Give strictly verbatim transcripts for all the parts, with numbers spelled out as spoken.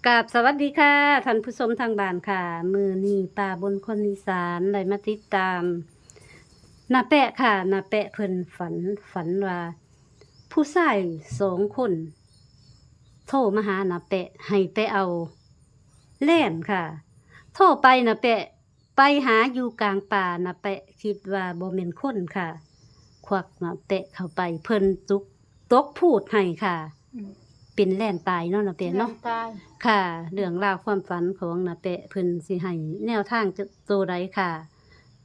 ครับ สวัสดีค่ะ ท่านผู้ชมทางบ้านค่ะ มื้อนี้ป้าบนคนอีสานได้มาติดตามน้าแปะค่ะ น้าแปะเพิ่นฝัน ฝันว่า ผู้ชายสองคน โทรมาหาน้าแปะ ให้ไปเอาแลนค่ะ โทรไปน้าแปะ ไปหาอยู่กลางป่า น้าแปะคิดว่าบ่แม่นคนค่ะ ควักน้าแปะเข้าไป เพิ่นตก ตกพูดให้ค่ะ อืม เป็นแลนตายเนาะน้าแปะเนาะ แลนตาย ค่ะ เรื่องราวความฝันของน้าแปะ เพิ่นสิให้แนวทางจะ โตใดค่ะ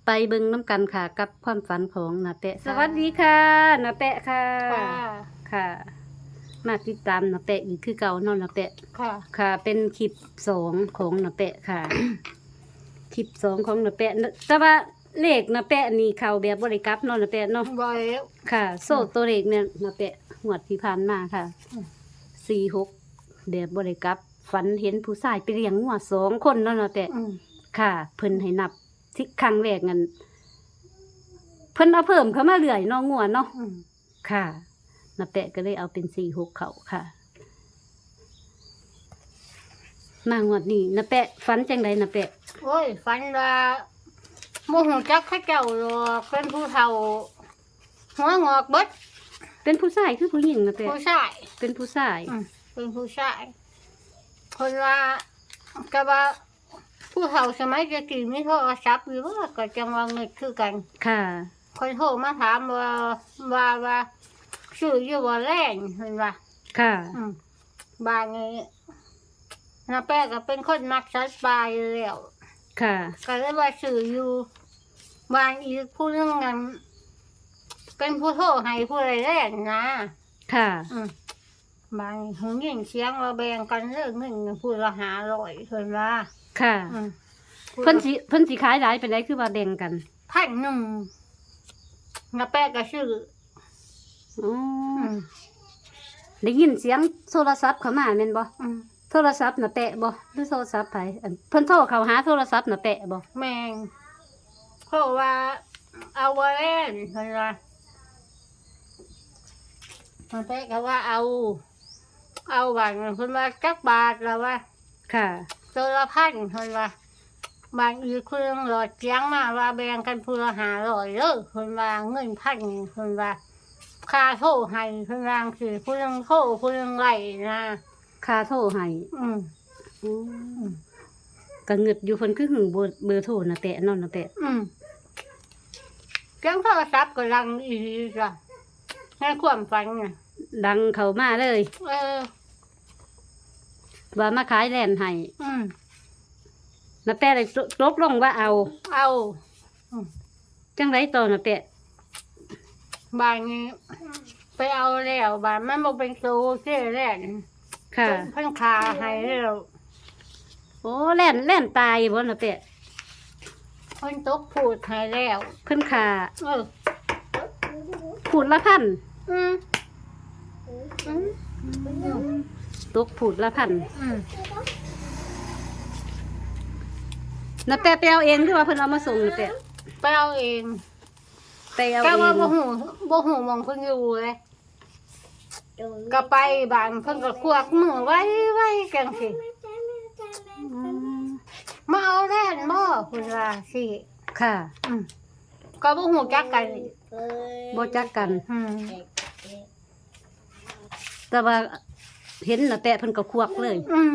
ไปเบิ่งนำกันค่ะ กับความฝันของน้าแปะ สวัสดีค่ะ น้าแปะค่ะ ค่ะ ค่ะ มาติดตามน้าแปะอีกคือเก่าเนาะน้าแปะ ค่ะ ค่ะ เป็นคลิปสองของน้าแปะค่ะ คลิปสองของน้าแปะ แต่ว่าเลขน้าแปะนี่เข้าแบบบ่ได้กลับเนาะน้าแปะเนาะ บ่แล้ว ค่ะ โซ่ อืม ตัวเลขเนี่ยน้าแปะ งวดที่ผ่านมาค่ะ อืม สี่หก แบบบ่ได้กลับ ฝันเห็นผู้ชายไปเลี้ยงงัวสองคนเนาะน้าแปะ อืม ค่ะ เพิ่นให้นับ สิ ครั้งแรกนั้น เพิ่นเอาเพิ่มเข้ามาเรื่อยเนาะ งัวเนาะ อืม ค่ะ น้าแปะก็เลยเอาเป็นสี่หกเข้าค่ะ มางวดนี้น้าแปะฝันจั่งใดน้าแปะ โอ้ย ฝันว่าบ่ฮู้จักเขาเจ้าดอก เป็นผู้เฒ่า หัวงอกเบิด เป็นผู้ชายคือผู้หญิงน้าแปะ ผู้ชาย เป็นผู้ชาย อืม เป็นผู้ชาย เพิ่นว่า ก็ว่า ผู้เฒ่าสมัยแต่กี้มีโทรศัพท์อยู่บ่ ก็จั่งว่าเงิดคือกัน ค่ะ เพิ่นโทรมาถามว่า ว่า ว่าซื้ออยู่บ่แลน เพิ่นว่า ค่ะ อืม บาดนี้ น้าแปะก็เป็นคนมักสัตว์ป่าอยู่แล้ว ค่ะ ก็เลยว่าซื้ออยู่ บาดอีกผู้หนึ่งนั่น เป็นผู้โทรให้ผู้ใดแลนนะ ค่ะ อืม บาดนี้ได้ยินเสียงว่าแบ่งกันเด้อ เงินผู้ละห้าร้อย เพิ่นว่า ค่ะ อืม เพิ่นสิ เพิ่นสิขายหลายปานใดคือว่าแบ่งกัน พันหนึ่ง น้าแปะก็ซื้อ อ๋อ อืม ได้ยินเสียงโทรศัพท์เข้ามาแม่นบ่ อืม โทรศัพท์น้าแปะบ่ หรือโทรศัพท์ไผ อัน เพิ่นโทรเข้าหาโทรศัพท์น้าแปะบ่ แม่น เพราะว่าเอาบ่แลน เพิ่นว่า น้าแปะก็ว่าเอา เอา บาดนี้เพิ่นว่าจักบาทละวะ ค่ะ ตัวละพัน เพิ่นว่า บาดอีกคนหนึ่งหลอดเสียงมาว่าแบ่งกันผู้ละห้าร้อยเด้อ เพิ่นว่าเงินพัน เพิ่นว่า ค่าโทรให้ เพิ่นว่าจั่งซี้ ผู้หนึ่งโทร ผู้หนึ่งไล่นะ ค่าโทรให้ อืม อืม อืม ก็เงิดอยู่ เพิ่นคือหื้อเบอร์ เบอร์โทรน้าแปะเนาะน้าแปะ อืม เสียงโทรศัพท์ก็ดังอีหลีจ้ะ ในความฝันน่ะ ดังเข้ามาเลย เออ ว่ามาขายแลนให้ อืม น้าแปะเลยตกลงว่าเอา เอา อืม จั่งใดต่อน้าแปะ บาดนี้ ไปเอาแล้ว บาดมันบ่เป็นโตเสียแลน ค่ะ เพิ่นฆ่าให้แล้ว โอ้ แลน แลนตายบ่น้าแปะ เพิ่นตกพูดให้แล้ว เพิ่นฆ่า เออ พูดละพัน อืม อืม ตกพูดละพัน อืม น้าแปะไปเอาเองหรือว่าเพิ่นเอามาส่งน้าแปะ ไปเอาเอง ไปเอาเอง แต่ว่าบ่ฮู้ บ่ฮู้หม่องเพิ่นอยู่เลย ก็ไปบ้านเพิ่นก็ควักมือไวๆจั่งซี้ อืม มาเอาแลนบ่ เพิ่นว่าซี้ ค่ะ อืม ก็บ่ฮู้จักกัน บ่จักกัน อืม แต่ว่าเห็นน้าแปะเพิ่นก็ควักเลย อืม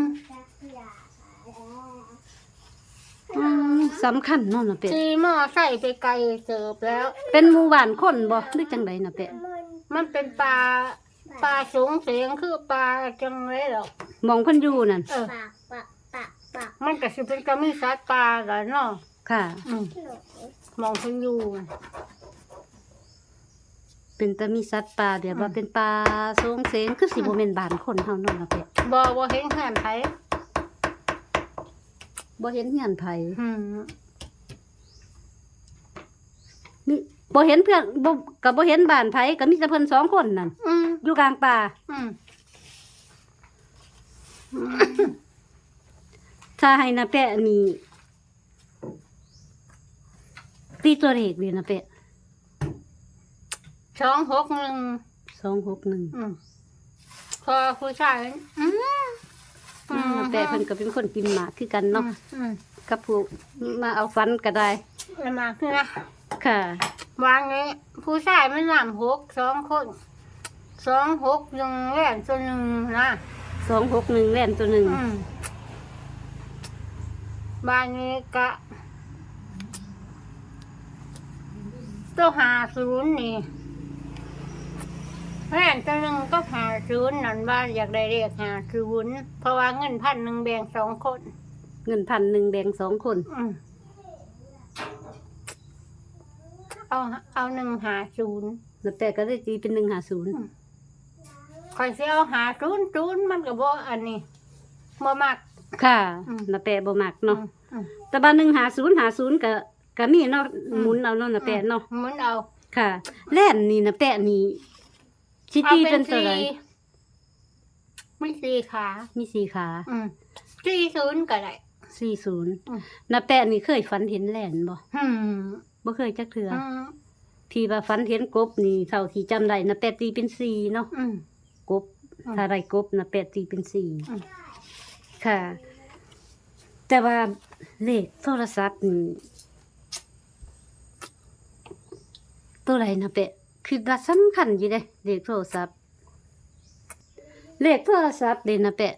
อืม สำคัญเนาะน้าแปะ ขี่มอไซค์ไปไกลเติบแล้ว เป็นหมู่บ้านคนบ่ หรือจั่งใดน้าแปะ มันเป็นป่า ป่าสูงเสียงคือป่าจั่งใดดอก หม่องเพิ่นอยู่นั่น เออ มันก็สิเป็นตามีสัตว์ป่าล่ะเนาะ ค่ะ อืม หม่องเพิ่นอยู่ เป็นตามีสัตว์ป่า แบบว่า อืม เป็นป่าโซงเซง คือสิบ่แม่นบ้านคนเฮาเนาะน้าแปะ บ่ บ่เห็นเฮือนไผ บ่เห็นเฮือนไผ อืม นี่ บ่เห็นเพื่อน บ่ ก็บ่เห็นบ้านไผ ก็มีแต่เพิ่นสองคนนั่น อืม อยู่กลางป่า อืม อืม ถ้าให้น้าแปะนี่ ตีตัวเลขเลยน้าแปะ สองหกหนึ่ง สองหกหนึ่ง อืม พอผู้ชาย อืม อืม อืม แต่เพิ่นก็เป็นคนกินหมากคือกันเนาะ อืม อืม กับผู้มาเอาฝันก็ได้ เอามาคือนะ ค่ะ วางนี้ ผู้ชายมันนำหกสองคน สองหกหนึ่งแล่นตัวหนึ่งนะ สองหกหนึ่งแล่นตัวหนึ่ง อืม บ้านนี้กะ ตัวห้าศูนย์นี่ แล่นตัวหนึ่งก็ห้าศูนย์ นั่นว่าอยากได้เลขห้าศูนย์ เพราะว่าเงินพันหนึ่งแบ่งสองคน เงินพันหนึ่งแบ่งสองคน อืม เอา เอาหนึ่งห้าศูนย์ แล้วแต่ก็ได้ตีเป็นหนึ่งห้าศูนย์ อืม ข้อยสิเอาห้าศูนย์ศูนย์ มันก็บ่อันนี้ บ่มัก ค่ะ อืม น้าแปะบ่มักเนาะ อืม อืม แต่ว่าหนึ่งห้าศูนย์ ห้าศูนย์ ก็ ก็มีเนาะ อืม หมุนเอาเนาะน้าแปะเนาะ อืม หมุนเอา ค่ะ แล่นนี่น้าแปะนี่ สิตีเป็นตัวใด เอาเป็นสี่ มีสี่ขา มีสี่ขา อืม สี่ศูนย์ ก็ได้ สี่ศูนย์ อืม น้าแปะนี่เคยฝันเห็นแล่นบ่ อืม บ่เคยจักเทื่อ อืม ที่ว่าฝันเห็นกบนี่ เท่าที่จำได้ น้าแปะตีเป็นสี่เนาะ อืม กบ อืม ถ้าได้กบ น้าแปะตีเป็นสี่ อืม ค่ะ แต่ว่าเลขโทรศัพท์นี่ ตัวใดน้าแปะ คิดว่าสำคัญอยู่เด้ เลขโทรศัพท์ เลขโทรศัพท์เด้น้าแปะ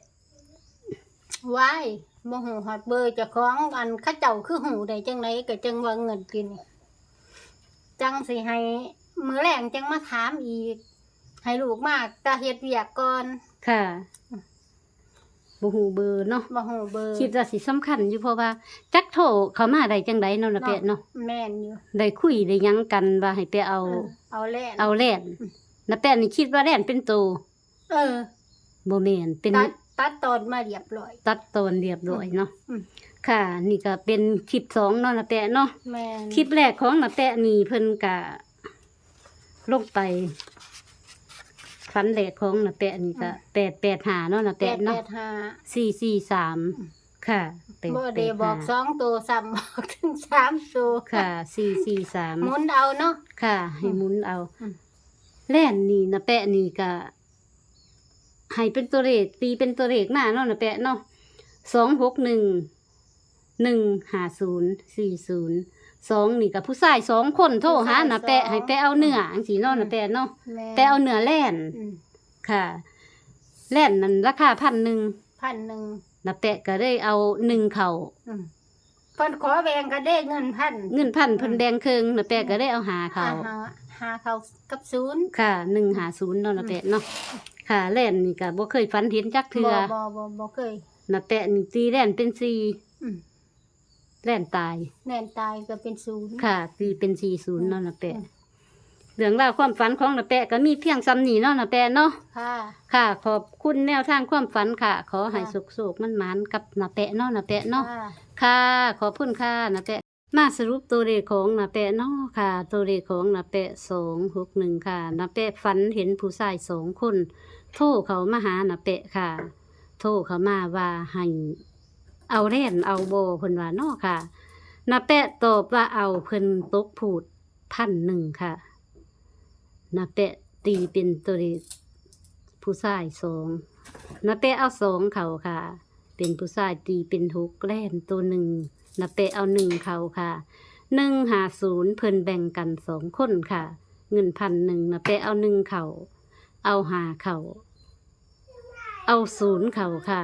ว้าย บ่ฮู้ฮอดเบอร์เจ้าของ อันเขาเจ้าคือฮู้ได้จังได๋ ก็จังว่าเงินกิน จังสิให้มื้อแลงจังมาถามอีก ให้ลูกมาแต่เฮ็ดเวียกก่อน ค่ะ บ่ฮู้เบอร์เนาะ บ่ฮู้เบอร์ คิดว่าสิสำคัญอยู่ เพราะว่าจักโทรเข้ามาได้จังได๋เนาะน้าแปะเนาะ แม่นอยู่ ได้คุยได้หยังกันว่าให้ไปเอา เออ เอาแล่น เอาแล่น อืม น้าแปะนี่คิดว่าแล่นเป็นโต เออ บ่แม่น เป็น ตัด ตัดตอนมาเรียบร้อย ตัดตอนเรียบร้อยเนาะ อืม ค่ะ นี่ก็เป็นคลิปสองเนาะน้าแปะเนาะ แม่น คลิปแรกของน้าแปะนี่เพิ่นก็ลงไป ฝันแรกของน้าแปะนี่ก็ อืม แปดแปดห้าเนาะน้าแปะเนาะ แปดแปดห้า สี่สี่สาม อืม ค่ะ บ่ได้บอก แปดแปดห้า สองโตซ้ำ บอกถึงสามโต ค่ะ สี่สี่สาม หมุนเอาเนาะ ค่ะ ให้หมุนเอา อืม แล่นนี่น้าแปะนี่ก็ ให้เป็นตัวเลข ตีเป็นตัวเลขมาเนาะน้าแปะเนาะ สองหกหนึ่ง หนึ่งห้าศูนย์ สี่ศูนย์ สอง นี่ก็ผู้ชายสองคนโทรหาน้าแปะ ผู้ชายสอง ให้ไปเอาเนื้อจังซี้เนาะ อืม น้าแปะเนาะ แม่น ไปเอาเนื้อแล่น อืม ค่ะ แล่นนั่นราคาพันหนึ่ง พันหนึ่ง น้าแปะก็ได้เอาหนึ่งเข้า อืม เพิ่นขอแบ่งกันเด้ เงินพัน เงินพันเพิ่นแบ่งครึ่ง น้าแปะก็ได้เอาห้าเข้า อ่า ห้า ห้าเข้ากับศูนย์ ค่ะ หนึ่งห้าศูนย์เนาะน้าแปะเนาะ ค่ะ แล่นนี่ก็บ่เคยฝันเห็นจักเทื่อ บ่ บ่ บ่ บ่เคย น้าแปะนี่ตีแล่นเป็นสี่ อืม แล่นตาย แล่นตายก็เป็นศูนย์ ค่ะ ตีเป็นสี่ศูนย์เนาะน้าแปะ อืม เรื่องราวความฝันของน้าแปะก็มีเพียงส่ำนี้เนาะน้าแปะเนาะ ค่ะ ค่ะ ขอบคุณแนวทางความฝันค่ะ ขอให้ ค่ะ โชคๆ หมานๆ กับน้าแปะเนาะน้าแปะเนาะ ค่ะ ค่ะ ขอบคุณค่ะน้าแปะ มาสรุปตัวเลขของน้าแปะเนาะค่ะ ตัวเลขของน้าแปะ สองหกหนึ่ง ค่ะ น้าแปะฝันเห็นผู้ชายสองคน โทรเข้ามาหาน้าแปะค่ะ โทรเข้ามาว่าให้เอาแล่นเอาบ่ เพิ่นว่าเนาะค่ะ น้าแปะตอบว่าเอา เพิ่นตกพูด พันหนึ่งค่ะ น้าแปะตีเป็นตัวเลข ผู้ชายสอง น้าแปะเอาสองเข้าค่ะ เป็นผู้ชายตีเป็นหก แล่นตัวหนึ่ง น้าแปะเอาหนึ่งเข้าค่ะ หนึ่งห้าศูนย์ เพิ่นแบ่งกันสองคนค่ะ เงินพันหนึ่ง น้าแปะเอาหนึ่งเข้า เอาห้าเข้า เอาศูนย์เข้าค่ะ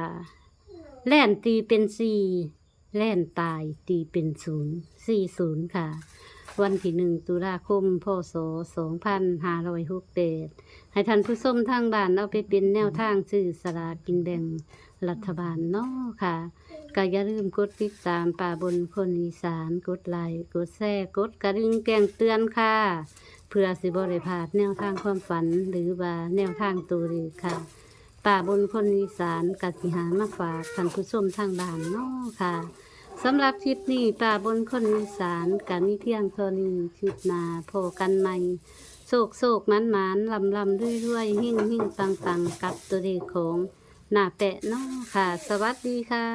แล่นตีเป็นสี่ แล่นตายตีเป็นศูนย์ สี่ศูนย์ ค่ะ วันที่หนึ่ง ตุลาคม พ.ศ. สองพันห้าร้อยหกสิบแปด ให้ท่านผู้ชมทางบ้านเอาไปเป็นแนวทางซื้อสลากกินแบ่งรัฐบาลเนาะค่ะ ก็อย่าลืมกดติดตามป้าบนคนอีสาน กดไลค์ กดแชร์ กดกระดิ่งแจ้งเตือนค่ะ เพื่อสิบ่ได้พลาดแนวทางความฝัน หรือว่าแนวทางตัวเลขค่ะ ป้าบนคนอีสานกะสิหามาฝากท่านผู้ชมทางบ้านเนาะค่ะ สำหรับคลิปนี้ป้าบนคนอีสานกะมีเพียงเท่านี้ คลิปหน้าพ้อกันใหม่ โชคโชคหมานหมานลำลำรวยรวยเฮงเฮงปังปังกับตัวเลขของน้าแปะเนาะค่ะ สวัสดีค่ะ